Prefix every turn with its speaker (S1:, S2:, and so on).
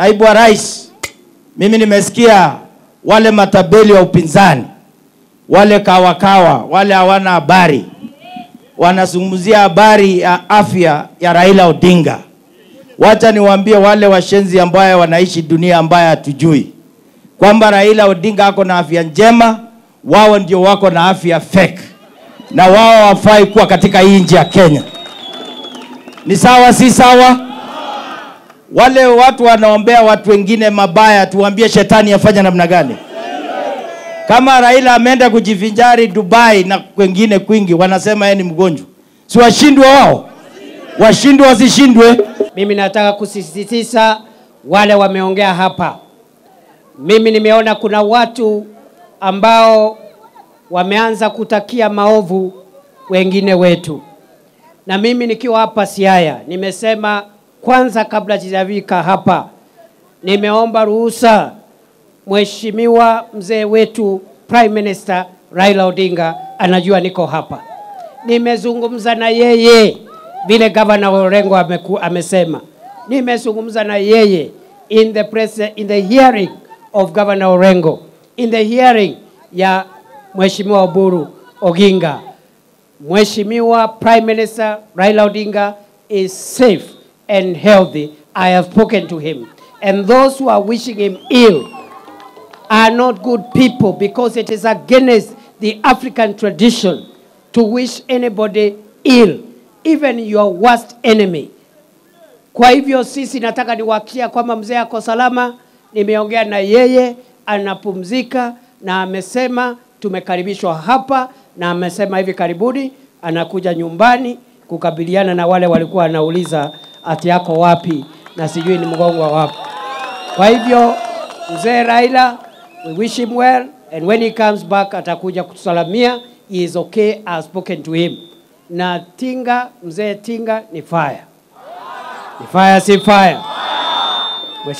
S1: Naibu wa Rais, mimi nimesikia wale matabeli wa upinzani, wale kawakawa, wale hawana habari, wanazungumzia habari ya afya ya Raila Odinga. Wacha niwaambie wale washenzi ambaye wanaishi dunia ambaye hatujui kwamba Raila Odinga ako na afya njema, wao ndio wako na afya fake, na wao hawafai kuwa katika hii nchi ya Kenya. Ni sawa si sawa? Wale watu wanaombea watu wengine mabaya, tuambie shetani afanye namna gani? Kama Raila ameenda kujivinjari Dubai na kwengine kwingi, wanasema yeye ni mgonjwa. Si washindwe wao? Washindwe wasishindwe?
S2: Mimi nataka kusisitiza wale wameongea hapa. Mimi nimeona kuna watu ambao wameanza kutakia maovu wengine wetu. Na mimi nikiwa hapa Siaya, nimesema kwanza kabla sijafika hapa, nimeomba ruhusa Mheshimiwa mzee wetu Prime Minister Raila Odinga anajua niko hapa. Nimezungumza na yeye vile Governor Orengo amesema. Nimezungumza na yeye in the press, in the hearing of Governor Orengo, in the hearing ya Mheshimiwa Oburu Oginga. Mheshimiwa Prime Minister Raila Odinga is safe and healthy. I have spoken to him. And those who are wishing him ill are not good people, because it is against the African tradition to wish anybody ill, even your worst enemy. Kwa hivyo sisi nataka niwahakikishie kwamba mzee ako salama. Nimeongea na yeye, anapumzika na amesema tumekaribishwa hapa, na amesema hivi karibuni anakuja nyumbani kukabiliana na wale walikuwa wanauliza ati yako wapi na sijui ni mgongo wapi. Kwa hivyo mzee Raila, we wish him well, and when he comes back atakuja kutusalamia. He is okay, I have spoken to him. Na Tinga, mzee Tinga ni fire. Ni fire si fire.